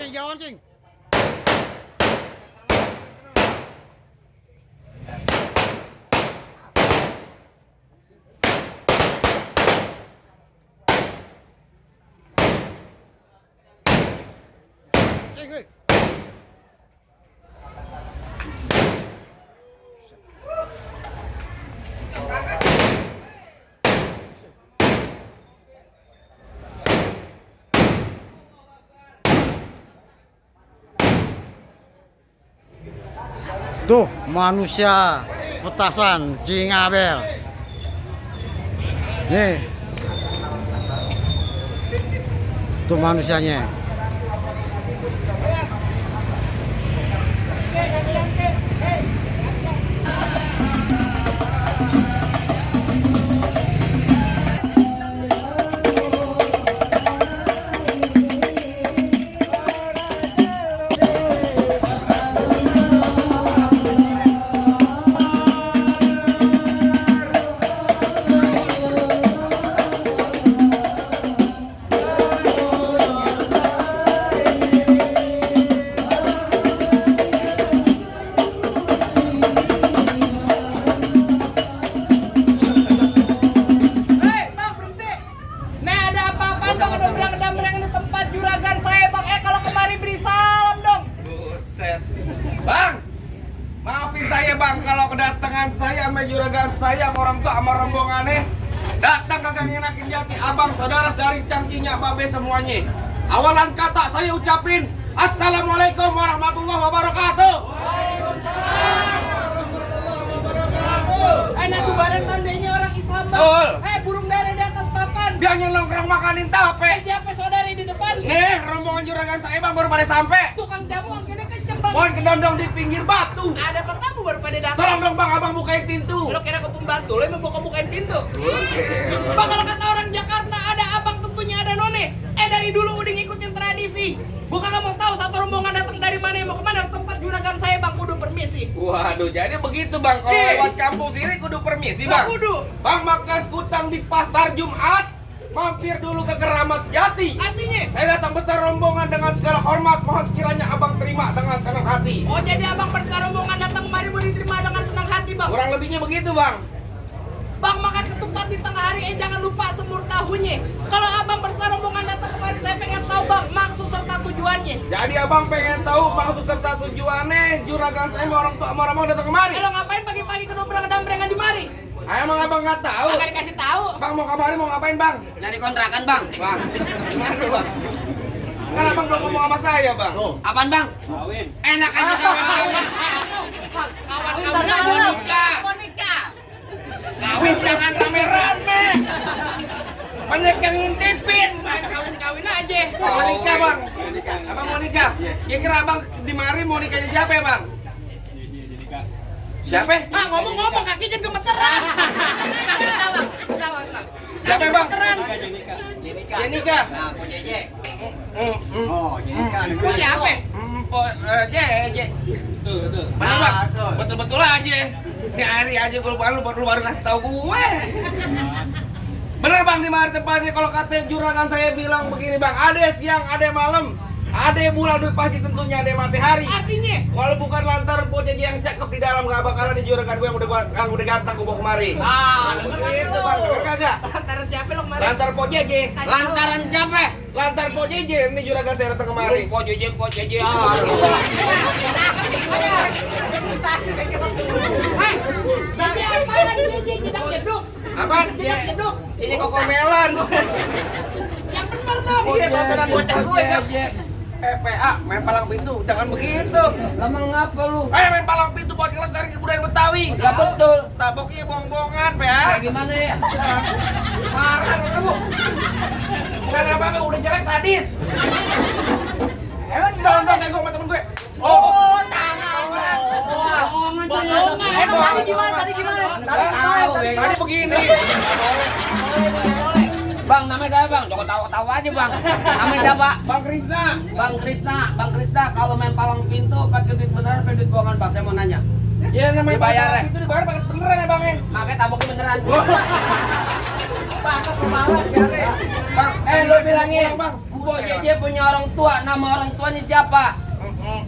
cing, jauhan cing. Cing, weh. Tuh manusia petasan Cingabel. Nih. Tuh manusianya. Bang, maafin saya bang kalau kedatangan saya sama juragan saya sama orang tua sama rombongannya datang kagak ngenakin jati abang saudara dari cangkingnya babe semuanya. Awalan kata saya ucapin Assalamualaikum warahmatullahi wabarakatuh. Waalaikumsalam warahmatullahi wabarakatuh. Enak tuh bareng tandanya orang Islam bang. Burung dara di atas papan. Dia nongkrong makanin tape. Siapa saudara di depan? Nih rombongan juragan saya bang baru pada sampai. Tukang jamu angkanya kenceng bang. Pohon kedondong di pinggir batu. Ada tetamu baru pada datang. Tolong dong bang, abang bukain pintu. Lo kira aku pembantu, lo emang bukain pintu. Bang kalau kata orang Jakarta ada abang tentunya ada none. Dari dulu udah ngikutin tradisi. Bukan nggak mau tahu satu rombongan datang dari mana mau kemana tempat juragan saya bang kudu permisi. Waduh, jadi begitu bang. Kalau lewat kampung sini kudu permisi bang. Kudu. Bang makan sekutang di pasar Jumat, mampir dulu ke Keramat Jati. Artinya? Saya datang besar rombongan dengan segala hormat. Mohon sekiranya abang terima dengan senang hati. Oh jadi abang berserta rombongan datang kemari mau diterima dengan senang hati bang. Kurang lebihnya begitu bang. Bang makan ketupat di tengah hari, jangan lupa semur tahunya. Kalau abang berserta rombongan datang kemari, saya pengen tahu bang maksud serta tujuannya. Jadi abang pengen tahu maksud serta tujuannya juragan saya sama orang tua sama rombongan datang kemari. Kalau ngapain pagi-pagi ke dobrak-dambrengan di mari? Emang abang nggak tahu? Akan dikasih tahu. Bang mau kemari mau ngapain bang? Nyari kontrakan bang. Bang, gimana bang? Kan abang belum ngomong sama saya bang. Apaan bang? Kawin. Enak aja sama kawin. Kawan-kawannya mau nikah. Kawin jangan rame-rame. Banyak yang ngintipin. Main kawin-kawin aja. Mau nikah bang? Abang mau nikah? Kira-kira abang di mari mau nikahin siapa ya bang? Siapa? Ah ngomong-ngomong kaki jadi gemeteran. Siapa ya bang? Gemeteran. Jenika. Nah, aku Jeje. Oh, Jenika. Aku siapa? Jeje. Bener bang? Betul-betul aja. Ini hari aja lu baru ngasih tahu gue. Bener bang di mari tempatnya kalau kata juragan saya bilang begini bang, ada siang, ada malam, ada bulan pasti tentunya ada matahari. Artinya? Kalau bukan lantaran pojok yang cakep di dalam gak bakalan di juragan gue yang udah ganteng gue bawa kemari. Gitu bang, denger kagak? Lantaran siapa lo kemarin? Lantar pojok. Lantaran siapa? Lantar pojok ini juragan saya datang kemari. Pojeje. Tapi apaan Jeje jedak jeduk? Apaan? Jedak jeduk. Ini kokomelan. Yang bener dong. Iya, tontonan bocah gue ya. PA, main palang pintu, jangan begitu. Lama ngapa lu? Ayo main palang pintu buat ngelestari kebudayaan Betawi. Gak betul. Taboknya bong-bongan, PA. Gimana ya? Marah kamu. Bukan apa-apa, udah jelek sadis. Emang contoh kayak gue sama temen gue. Oh, tangan. Bohongan. Tadi gimana? Tadi begini. Bang, namanya siapa bang? Jangan tahu aja bang. Namanya siapa? Bang Krisna. Bang Krisna, kalau main palang pintu pakai duit beneran, pakai duit bohongan bang? Saya mau nanya. Ya namanya Dibayar, palang pintu dibayar pakai beneran ya bang ya. Makanya taboknya beneran. Bang, Bang, lu bilangin. bang. Pok JJ punya orang tua, nama orang tuanya siapa?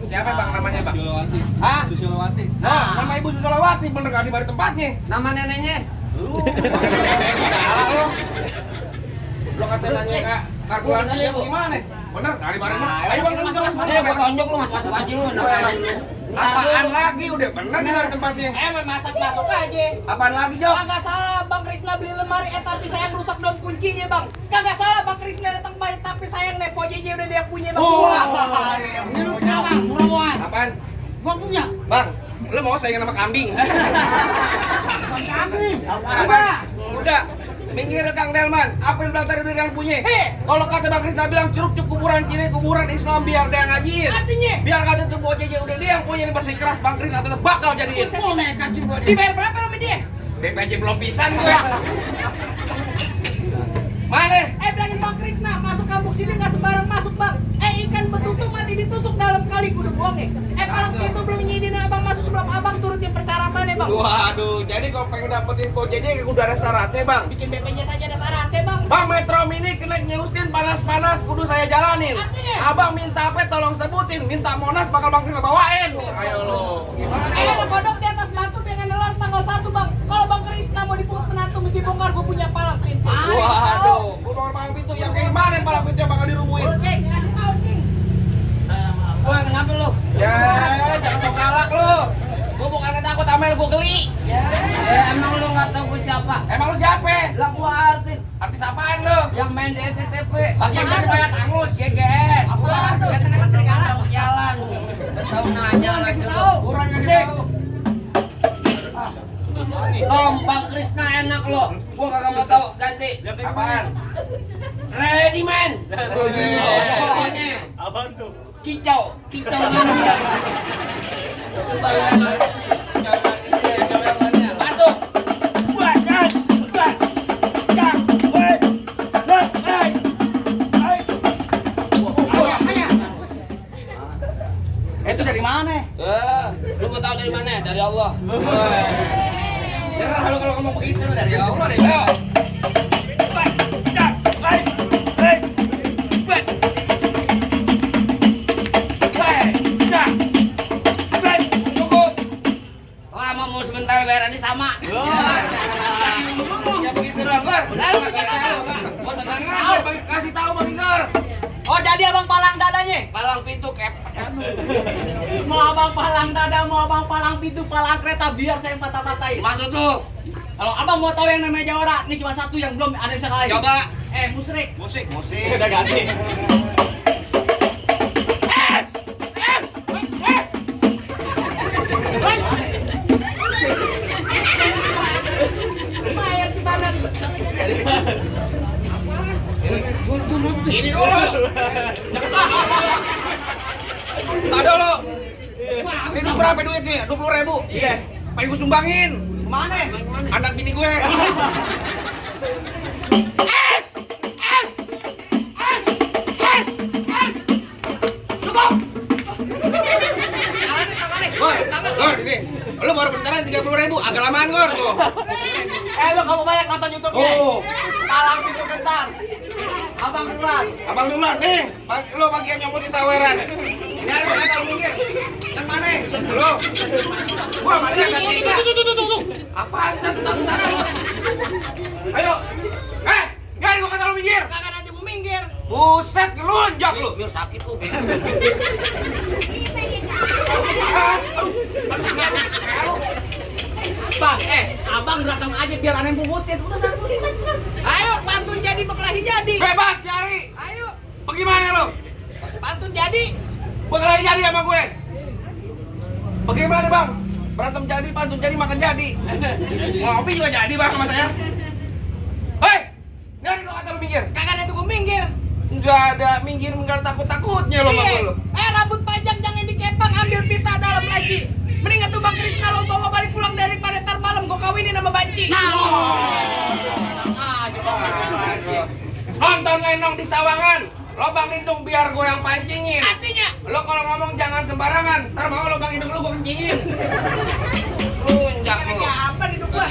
Siapa bang namanya bang? Susilowati. Hah? Susilowati. Nah, nama ibu Susilowati bener gak di mana tempatnya? Nama neneknya? Salah lo. Lo kata nanya kak kalkulasi Bener, yang Bu. gimana? Bener, dari mana? Nah, Ayo bang, masuk Nih gua tonjok lu masuk aja lu. Apaan lagi? Udah bener di mana tempatnya? Masak masuk aja. Apaan lagi Jok? Kagak salah Bang Krisna beli lemari tapi sayang rusak daun kuncinya Bang. Kagak salah Bang Krisna datang kembali tapi sayang nih Pok JJ udah dia punya Bang. Ini lu punya bang, muramuan. Apaan? Gua punya. Bang, lu mau saingan sama kambing? Kami. Apa? Udah, minggir Kang Delman. Apa yang bilang tadi udah yang punya? Kalau kata Bang Krisna bilang curug kuburan Cina, kuburan Islam biar dia ngajiin. Artinya? Biar kata tuh Pok JJ udah dia yang punya ini bersih keras Bang Krisna tetap bakal jadiin. Mau nekat juga dia. Dibayar berapa sama dia? DPJ belum pisan gue. Mana? Bilangin Bang Krisna masuk kampung sini nggak sembarang masuk Bang. Ikan betutu mati ditusuk dalam kali kudu buangnya. Palang pintu belum nyidin abang masuk sebelum abang turutin persyaratannya Bang. Waduh, jadi kalau pengen dapetin Pok JJ udah ada syaratnya Bang. Bikin BP-nya saja ada syaratnya Bang. Bang Metro Mini kena nyustin panas-panas kudu saya jalanin. Artinya? Abang minta apa tolong sebutin, minta Monas bakal Bang Krisna bawain. Ayo lo. Gimana? Ada kodok di atas batu pengen nelar tanggal 1 Bang. Kalau Bang Krisna mau dipungut menantu mesti bongkar gue punya palang pintu. Waduh, gua bongkar palang pintu yang kayak gimana palang pintu yang bakal dirubuhin? Cing, kasih tahu Cing. Gue kenapa lu? Ya, jangan sok galak lu. Gua bukannya takut Amel, gua geli. Emang lu nggak tahu gue siapa? Emang lu siapa? Lah gua artis Artis apaan lu? yang main di SCTV. Lagi yang jadi mayat angus. GGS. Apaan tuh? Lihat kan serigala jalan. Tahu nanya lagi lu. Kurang yang Cing. tahu. Bang Krisna enak lo. Gua kagak mau tahu ganti. Apaan? Ready man. Pokoknya Abang tuh. kicau ini. Itu baru aja. Masuk. Buat gas. Buat. Cak. Buat. Buat. Itu dari mana? Lu mau tahu dari mana? Dari Allah. Cerah lu kalau ngomong begitu lu dari Allah deh. Ayo. Cukup. Lama mau sebentar bayarannya sama. Ya begitu doang, Gor. Lalu kita tahu. Gua tenang aja, kasih tahu Bang Igor. Oh jadi abang palang dadanya? Palang pintu kep. Mau abang palang dada, mau abang palang pintu, palang kereta, biar saya patah-patahin. Maksud lu? Kalau abang mau tahu yang namanya jawara, ini cuma satu yang belum ada yang bisa kalahin. Coba. Musrik. Musik. Sudah ganti. Lumayan sih banget. Ini dulu. Tado lo. Ini berapa duitnya? 20.000. Iya. Pengen gue sumbangin. Kemana? Anak bini gue. Gor, ini. Lu baru bentaran 30.000, agak lamaan Gor tuh. Lu kamu banyak nonton YouTube-nya. Oh. Palang pintu bentar. Abang duluan. Abang duluan nih. Lu bagian nyomutin saweran. Ini ada kata lu mikir. Yang mana? Lu. Gua mana yang tiga. Apaan? Bentar. Ayo. Nyari gua kata lu minggir. Kagak nanti gua minggir. Buset, gelunjak lu. Biar sakit lu. Bang, abang datang aja biar aneh pungutin. Udah datang. Ayo pantun jadi berkelahi jadi. Bebas nyari. Ayo Bagaimana lu? pantun jadi. Berkelahi jadi sama gue. Bagaimana bang? Berantem jadi, pantun jadi, makan jadi. Ngopi juga jadi bang sama saya. Hei, nyari lo kata lu minggir. Kagak nanti gua minggir. Nggak ada minggir, nggak takut-takutnya lo sama Iya. lo. Rambut panjang jangan dikepang, ambil pita dalam laci. Mendingan tuh Bang Krisna lo bawa balik pulang daripada tar malam gua kawinin sama banci. Nonton lenong di Sawangan. Lobang hidung biar gue yang pancingin. Artinya Lo kalau ngomong jangan sembarangan. Ntar mau lobang hidung lu gue kencingin. Lunjak lu. kayak apa hidup gua?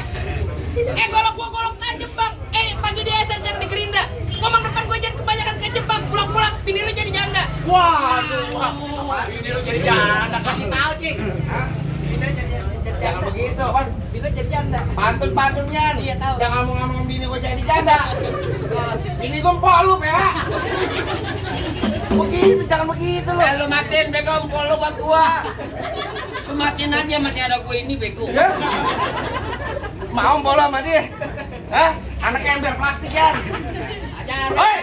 Golok gua golok tajam Bang. Pagi di SS yang di Gerinda. Ngomong depan gua jangan kebanyakan kejebak. pulang-pulang bini lu jadi janda. Waduh, apa ini lu jadi janda? Kasih tahu, Cing. Hah? Bini lu jadi Jangan janda. begitu, kan? Bini lu jadi janda. Pantun-pantunnya nih. Iya, tahu. Jangan ngomong bini gua jadi janda. Ini gua empok lu, ya. Begitu, jangan begitu lu. Lu matiin bego empol lu buat gua. Lu matiin aja masih ada gue ini bego. Ya? Mau empok lu sama dia? Hah? Anaknya ember plastik kan? Ajar. Hei!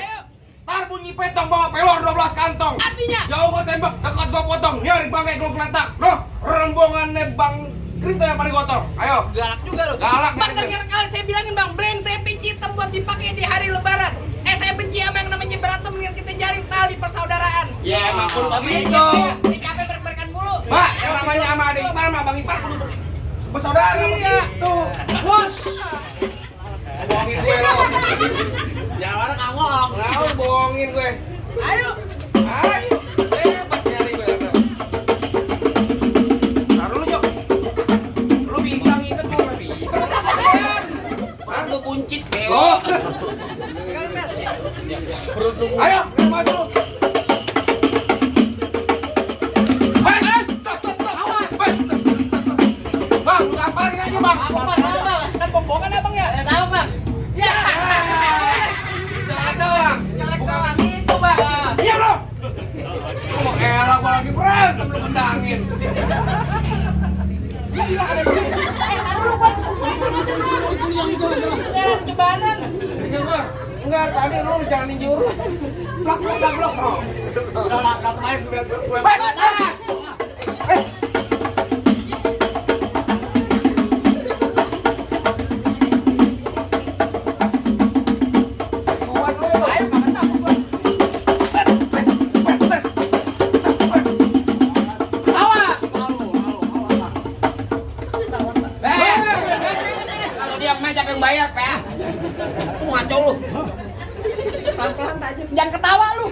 Tar bunyi petong bawa pelor 12 kantong. Artinya? Jauh gua tembak, dekat gua potong. Nyari bangkai gua geletak. Noh, rombongannya Bang Krito yang paling gotong. Ayo. Galak juga lu. Galak, Bang, gitu. terakhir kali saya bilangin bang, brand saya benci hitam buat dipakai di hari lebaran. Saya benci apa yang namanya berantem dengan kita jalin tali persaudaraan. Ya emang kudu begitu. Begitu. Ini capek berberkan mulu. Pak, yang namanya sama adik ipar sama Bang Ipar kudu bersaudara Iya. begitu. Bos. Bohongin gue lo. Jangan ngomong. Ngau bohongin gue. Ayo. Ayo. Hebat nyari gue. Taruh lu, Jok. Lu bisa ngikat gua enggak bisa. Lu buncit bego. Oh. Pegang Mel. Perut lu Ayo, maju. Bang, lu ngapain aja, Bang? Kan pembohongan abang ya? Tahu, Bang? Ya. Jangan dong. Bukan gitu, Bang. Diam lo. Oh, elah gua lagi berantem lu kendangin. Dulu gua cebanan. Enggak, tadi lu jalanin jurus. Blok. Oh. Udah lah, main gue. Kuat lu. Ayo kapan tahu gua. kalau dia main siapa yang bayar, Pak? Lu ngaco lu. Pelan-pelan aja. Jangan ketawa lu.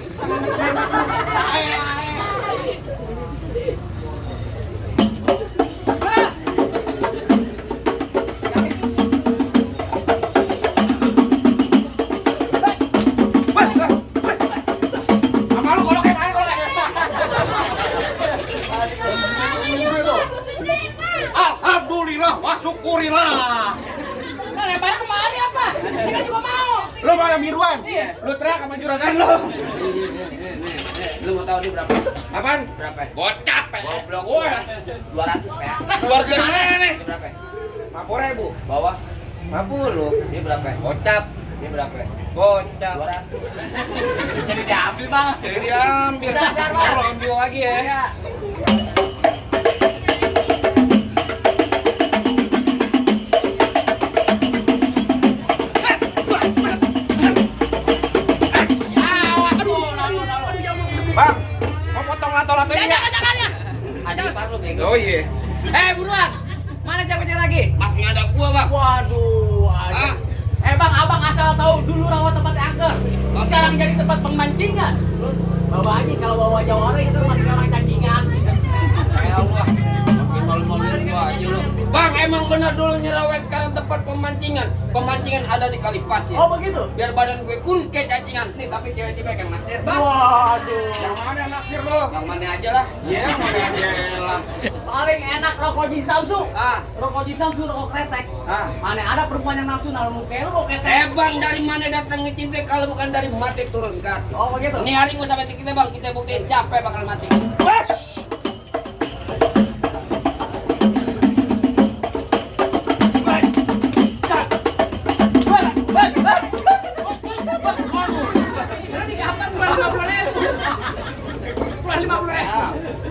Sama lu kolok aja, kolok aja. Alhamdulillah, wa syukurillah. Nah, lebarnya kemari apa? Saya kan juga mau. Lu mau yang biruan? Lu teriak sama juragan lu. Lu mau tahu dia berapa? Apaan? Berapa? Gocap, Pak. Goblok. Woi, 200, Pak. keluar dari mana nih? Ini berapa? 50.000. Bawah. 50. Ini berapa? Gocap. Ini berapa? Gocap. 200. Jadi diambil, Bang. Jadi diambil. Udah, biar, Bang. Lu ambil lagi ya. Iya. Bang, mau potong lato-lato ini? Jangan ya. Ada ipar lu bego. Oh iya. Buruan. Mana jagonya lagi? Masih ada gua, Bang. Waduh, Ah. Bang, abang asal tahu dulu rawa tempat angker. Sekarang jadi tempat pemancingan. Terus bawa aja kalau bawa jawara itu masih orang cacingan. Ya Allah. Makin malu-maluin gua aja lu. Bang, emang benar dulu Nyerawet sekarang tempat pemancingan. Pemancingan ada di Kalipas ya. Oh begitu? Biar badan gue kurus kayak cacingan. Nih, tapi cewek sih yang naksir, Bang. Yang Waduh. mana naksir lo? Yang mana aja lah. Iya, yang mana aja lah. Paling enak rokok di Samsung. Ah, Rokok di Samsung, rokok kretek. ah. Mana ada perempuan yang nafsu nalar muka lu kok kretek. Bang, dari mana datang ngecintai kalau bukan dari mati turun ke hati. Oh begitu. Ini hari nggak sampai kita, Bang, kita buktiin siapa yang bakal mati. Bas!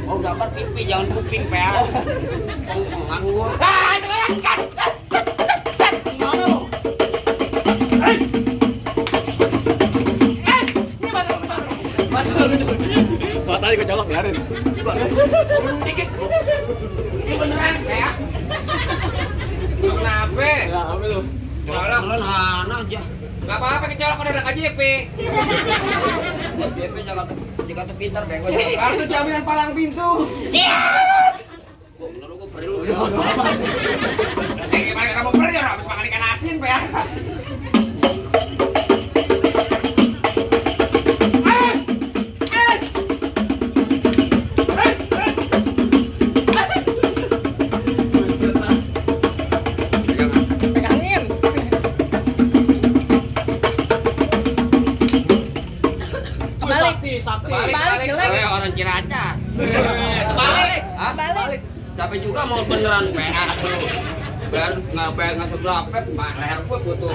Oh, gambar pipi, jangan kuping, Pak. Pengang gua. Gimana lu? Matanya gue colok biarin. Turun dikit. Ini beneran, Pak. Kenapa? Ya, ambil lu. Turun hana aja. Gak apa-apa, kecolok udah ada KJP. DP Jakarta pintar, bego. Kartu jaminan palang pintu. Bener gua perlu. Gimana kamu pergi orang habis makan ikan asin, Pak? Gua mau beneran PA lu. Biar nggak bayar ngasih berapa, mah leher gua butuh.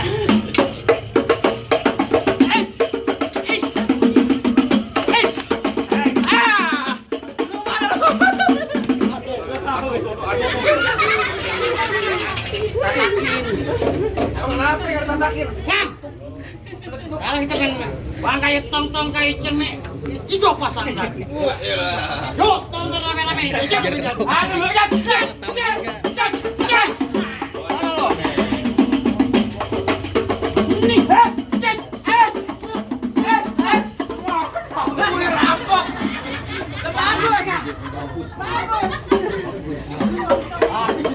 Tatakin. Emang kenapa yang ditatakin? Kan? Kalau kita kan bang kayak tong-tong kayak cermek, tiga pasang dah. Wah, iyalah. Yuk, tonton rame-rame. Aduh, lu jangan. Ini, Gue rampok.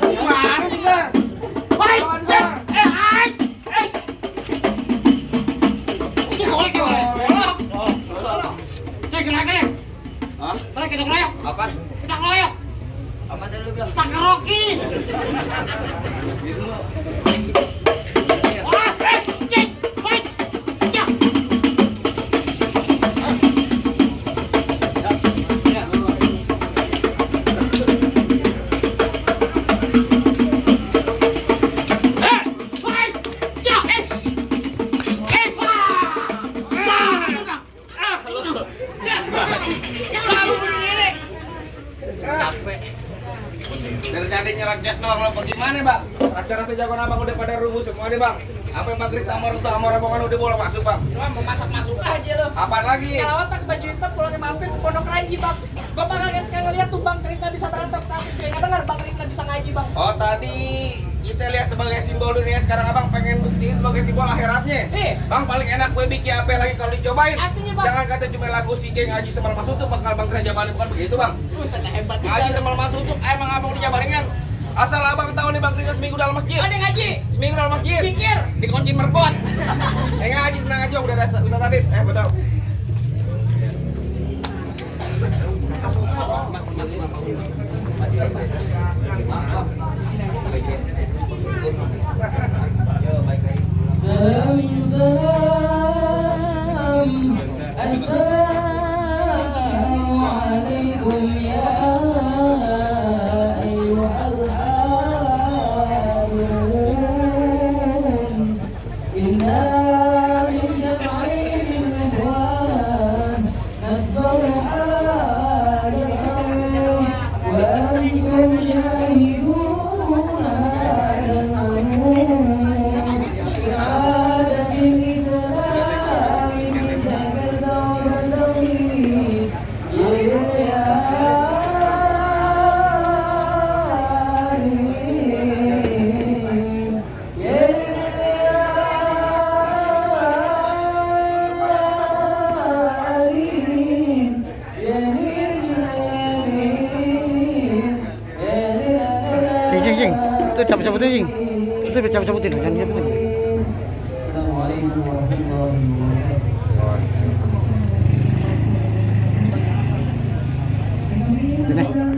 Gimana sih, Gar? baik, Lawan Gar. Ini golek ya, golek. Saya gerak-gerak. Hah? Balik kita ngeroyok. Apa? Kita ngeroyok. Apa tadi lu bilang? Kita ngerokin. Wah, cek, baik. Ya. Baik. Ya, es. Capek. Dari tadi nyerang jas doang lo bagaimana, Bang? Rasa-rasa jagoan abang udah pada rubuh semua nih, Bang. Apa yang Bang Krisna sama rombongan udah boleh masuk, Bang? Cuma mau masuk aja lo. Apaan lagi? Kalau tak baju hitam pulang mampir ke Pondok Ranji bang. Bapak kaget kan ngeliat tuh Bang Krisna bisa berantem tapi gue nggak dengar Bang Krisna bisa ngaji bang. Oh, tadi kita lihat sebagai simbol dunia, sekarang abang pengen buktiin sebagai simbol akhiratnya. Bang, paling enak gue bikin apa lagi kalau dicobain. Artinya, Bang? Jangan kata cuma lagu si Geng ngaji semalam masuk tuh bakal Bang Krisna jabanin, bukan begitu, Bang? Buset hebat Ngaji juga. semalam masuk tuh emang abang dijabarin kan? Asal abang tahu nih Bang Krisna seminggu dalam masjid. Ada yang ngaji. Seminggu dalam masjid. Pikir. Dikunci merbot. Ngaji tenang aja udah ada Ustaz Adit. Betul. Assalamualaikum ya ayyuhal hadirun. Inna min jam'in wa nasfaru al-amr wa antum shahidun al-amr. Jing, itu cabut-cabutin jing. Itu cabut-cabutin, jangan cabutin. Assalamualaikum warahmatullahi wabarakatuh. Sini.